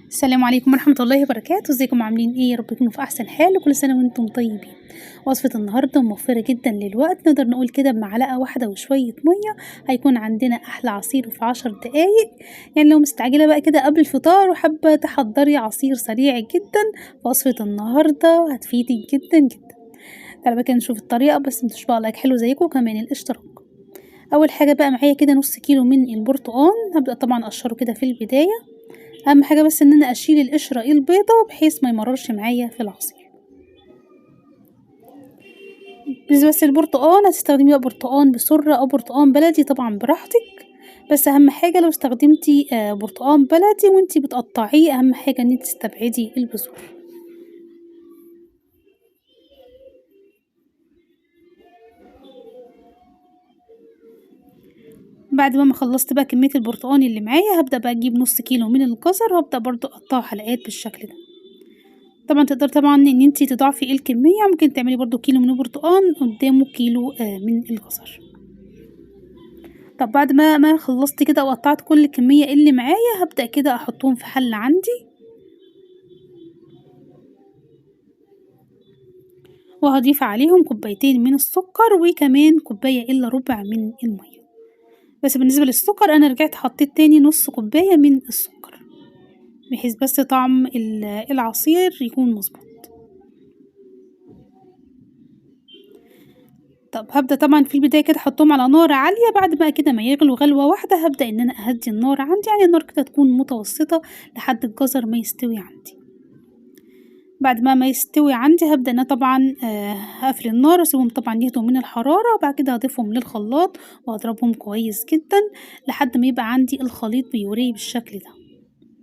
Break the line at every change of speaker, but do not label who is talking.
السلام عليكم ورحمة الله وبركاته. ازيكم عاملين ايه؟ يا رب تكونوا في احسن حال، وكل سنة وانتم طيبين. وصفة النهاردة موفرة جدا للوقت، نقدر نقول كده بمعلقة واحدة وشوية مية هيكون عندنا احلى عصير في 10 دقايق. يعني لو مستعجلة بقى كده قبل الفطار وحابة تحضري عصير سريع جدا، وصفة النهاردة هتفيدك جدا جدا. تعالوا بقى كده نشوف الطريقة، بس متنسوش بقى like حلو زيكم وكمان الاشتراك. اول حاجة بقى معايا كده نص كيلو من البرتقان، هبدأ طبعا اقشره كده في البداية. اهم حاجة بس ان انا اشيل القشرة البيضة بحيث ما يمررش معايا في العصير. بالنسبة بس للبرتقان هتستخدمي بقى برتقان بسره او برتقان بلدي طبعا براحتك، بس اهم حاجة لو استخدمتي برتقان بلدي وانتي بتقطعيه اهم حاجة ان انتي تستبعدي البذور. بعد ما خلصت بقى كمية البرتقان اللي معايا هبدأ بقى اجيب نص كيلو من الجزر، وهبدأ برضو اقطعه حلقات بالشكل ده. طبعا تقدر طبعا ان انتي تضاعفي الكمية، ممكن تعملي برضو كيلو من البرتقان قدامه كيلو من الجزر. طب بعد ما خلصت كده وقطعت كل الكمية اللي معايا هبدأ كده احطهم في حلة عندي، وهضيف عليهم كوبايتين من السكر وكمان كوباية الا ربع من المية. بس بالنسبة للسكر انا رجعت حطيت تاني نص كوباية من السكر بحيث بس طعم العصير يكون مظبوط. طب هبدأ طبعا في البداية كده احطهم على نار عالية، بعد بقى كده ما يغلوا غلوة واحدة هبدأ ان انا اهدي النار عندي، يعني النار كده تكون متوسطة لحد الجزر ما يستوي عندي. بعد ما يستوي عندي هبدأ ان انا طبعا هقفل النار واسيبهم طبعا يهدوا من الحرارة، وبعد كده هضيفهم للخلاط واضربهم كويس جدا لحد ما يبقى عندي الخليط بيوريه بالشكل ده.